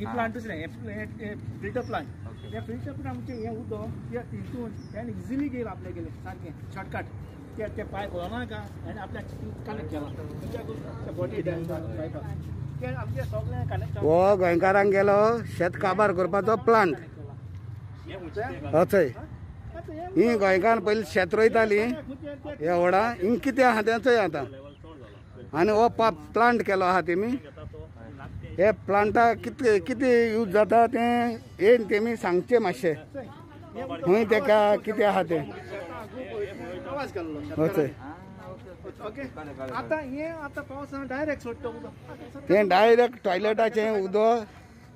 ही plant दुसरें filter plant. हे filter plant आमचें हें उदक हितून इजिली गेल आपल्या गेलें सारकें शॉर्टकट. ते ते पायप नाका आनी आपल्या कनेक्ट केलां बॉडी पायपाक ते आमचें सगळें कनेक्ट. हो गोंयकारांक गेलो शेत काबार करपाचो प्लांट. हय ही गोंयकार पयलीं शेत रोयताली हे व्हडा हिंग कितें आहा तें चोय आतां. आनी हो प्लांट केलो आहा तेमी. हे प्लांटा कितले कितें यूज जाता तें येन तेमी सांगचें मातशें खंय तेका कितें आहा तें. तें डायरेक्ट टॉयलेटाचें उदक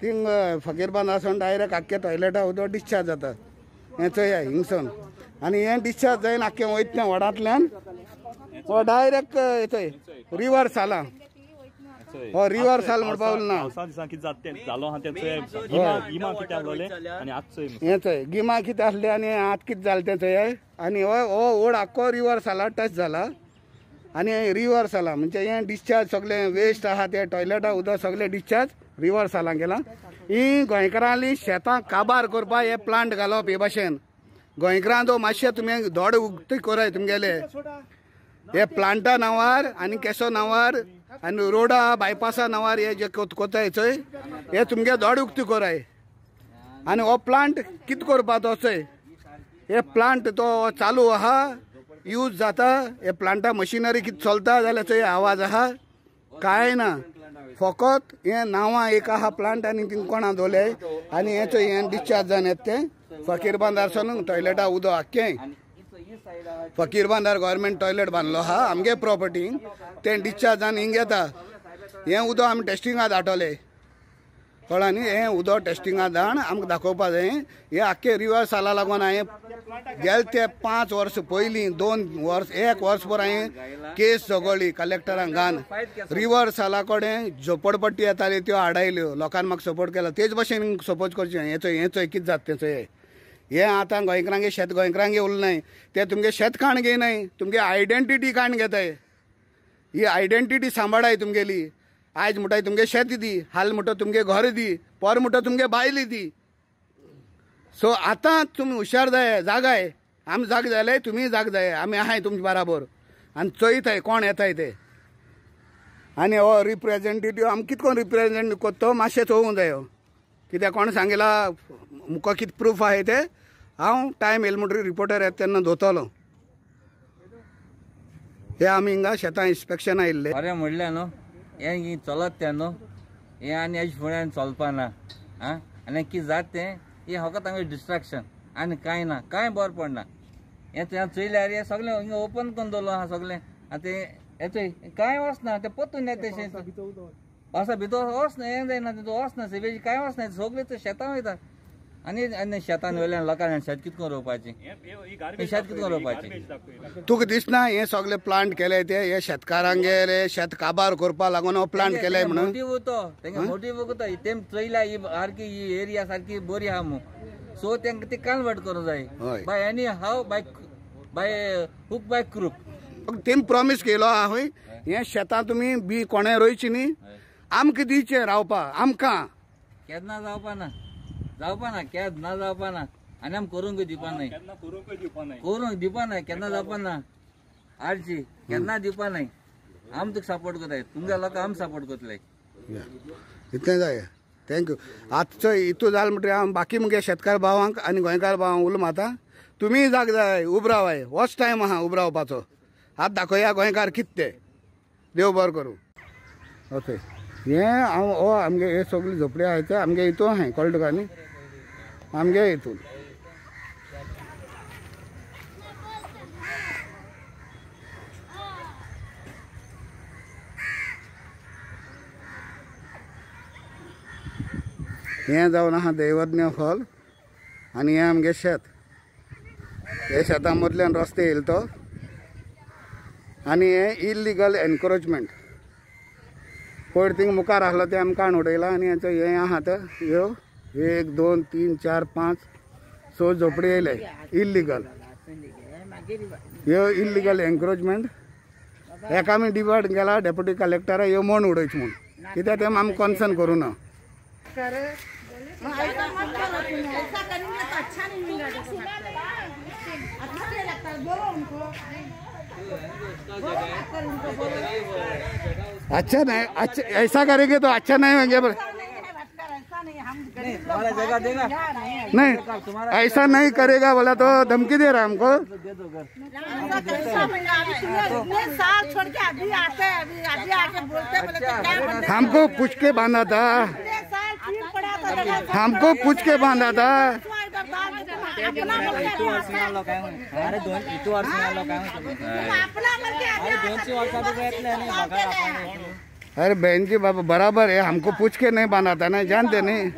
थिंग फकीरबांदा सावन डायरेक्ट आख्खे टॉयलेटा उदक डिस्चार्ज जाता. हें चोया हिंगसून आनी हें डिस्चार्ज जायन आख्खें वयता तें व्हडांतल्यान हो डायरेक्ट चोय रिवर साला. हो रिवर साल म्हणपा उरना. हें चोय गिमा कितें आसलें आनी आतां कितें जालें तें चोय. आनी हो ओड आख्खो रिवर साला टच जाला. आनी रिवर साला म्हणजे हें डिस्चार्ज सगळें वेस्ट आहा तें टॉयलेटा उदक सगळें डिस्चार्ज रिवर सालां गेलां. ही गोंयकारांली शेतां काबार करपाक हे प्लांट घालप हे भाशेन. गोंयकारांचो मातशें तुमी दोड उक्ती कराय तुमगेले हे प्लांटा नांवार आनी केसो नांवार आनी रोडा बायपासा नांवार हे जे कोताय चोय हे तुमगे दोड उक्ती कराय. आनी हो प्लांट कितें करपा तो चोय. हे प्लांट तो चालू आहा यूज जाता. हे प्लांटा मशिनरी कितें चलता जाल्यार चोय आवाज आहा कांय ना. फकत हें नांवां एक आहा प्लांट आनी थिंग कोणा दवरले आनी हें चोय हें डिस्चार्ज जावन येता तें फकीरबांदारसून टॉयलेटा उदक आख्खें. फकीरबांदार गव्हर्मेंट टॉयलेट बांदलो आहा आमगे प्रॉपर्टीन तें डिस्चार्ज जावन हिंग येता. हें उदक आमी टेस्टिंगा धाडटले कळ्ळा न्ही. हें उदक टेस्टिंगा धाड आमकां दाखोवपा जाय. हें आख्खें रिवर साला लागून हांवें गेले ते 5 वर्स पयलीं 2 वर्स 1 वर्सभर हांवें केस झगडली कलेक्टरांक घान. रिवर साला कडेन झोपडपट्टी येताली त्यो आडायल्यो. लोकांनी म्हाका सपोर्ट केलो तेच भशेन सपोज करचें. हें चोय हें चोय कितें जाता तें चोय. हें आतां गोंयकारांगे शेत गोंयकारांगे उरलें तें तुमगे शेत काण घेयनाय तुमगे आयडेंटिटी काण घेताय. ही आयडेंटिटी सांबाळाय तुमगेली. आयज म्हणटा तुमगे शेत दी, हाल म्हणटा तुमगे घर दी, पर म्हणटा तुमगे बायल दी. सो आतां तुमी हुशार जाय जागाय. आमी जाग जाले तुमी जाग जाय. आमी आहाय तुमचे बराबर आनी चोयताय कोण येताय ते. आनी हो रिप्रेजेंटेटीव आमी कितको रिप्रेजेंट करता तो मातशें चोवूंक जायो. कित्याक कोण सांगिला मुका कितें प्रूफ आहाय ते हांव टायम येयलो म्हणटकीर रिपोर्टर येता तेन्ना धोतलो. हे आमी हिंगा शेतां इन्स्पेक्शन आयिल्ले. खरें म्हणलें न्हू हें चलत तें न्हू हें आनी हेजे फुडें चलपा ना. आं आनी कितें जाता तें हें फकत आमगें डिस्ट्रक्शन आनी कांय ना कांय बरें पडना. हें चोयल्यार हें सगळें हिंगा ओपन करून दवरलो आहा सगळें. आतां हें चोय कांय वचना तें परतून येता तशें वसा भितर वचना हें जायना तितून वचना सिवेज कांय वचना सगळें शेतां वयता. आनी आनी शेतान वयल्यान लोकांनी शेत कितें करून रोवपाचें शेत कितें करून रोवपाचें. तुका दिसना हे सगळे प्लांट केले ते हे शेतकारांगेले शेत काबार करपा लागून हो प्लांट केले म्हणून मोटीव तो तेंगे मोटीव तो तेम चोयल्या ही सारकी ही एरिया सारकी बरी आहा म्हूण. सो तेंका ती कन्वर्ट करूंक जाय by any how by by hook by crook. तेम प्रॉमीस केलो आहा हय हे शेतां तुमी बी कोणें रोयची न्ही आमकां दिवचें रावपा आमकां. केन्ना जावपा ना जावपा ना केन्ना जावपा ना आनी आमी करूंक दिवपा नाय करूंक दिवपा नाय केन्ना जावपा ना आरची केन्ना दिवपा नाय. आमी तुका सपोर्ट करताय तुमगे लोकांक आमी सपोर्ट करतले. इतलें जाय. Thank you. आतां चोय इतू जालें म्हणटकीर हांव बाकी मुगे शेतकार भावांक आनी गोंयकार भावांक उलो मारता तुमी जाग जाय उब रावाय. होच टायम आहा उब रावपाचो. आतां दाखोवया गोंयकार कितें ते. देव बरें करूं. ओके हें हांव हो आमगे हे सगळी झोपडी आहाय ते आमगे हितून आहाय कळ्ळें तुका न्ही आमगे हितून. हें जावन आहा दैवज्ञ हॉल आनी हें आमगे शेत. हे शेतां मदल्यान रस्ते येयलो तो आनी हें इल्लिगल एनक्रोचमेंट. पयर थिंग मुखार आसलो तें आमकां काण उडयला आनी हें हें आहा तें ह्यो 1 2 3 4 5 6 झोपडी येयले इल्लिगल. ह्यो इल्लिगल एनक्रोचमेंट हेका आमी डिपार्ट केला डेप्युटी कलेक्टरा ह्यो मोण उडयची म्हूण कित्याक तें आमी कन्सर्न करूं ना. भास्कर, ऐसा मत करो तुम, ऐसा करेंगे तो अच्छा नहीं मिलेगा। अच्छा नहीं लगता, बोलो उनको, बोलो। अच्छा नहीं, अच्छा ऐसा करेंगे तो अच्छा नहीं होंगे। तुम्हारा जगह देगा नहीं, ऐसा नहीं करेगा बोला तो धमकी दे रहा है हमको। इतने साल छोड़ के अभी आते हैं, अभी अभी आके बोलते बोले तो क्या बोलते? हमको पूछ के बांधा था, हमको पूछ के बांधा था। अरे बहन जी बाबा बराबर है, हमको पूछ के नहीं बांधा था ना, जानते नहीं।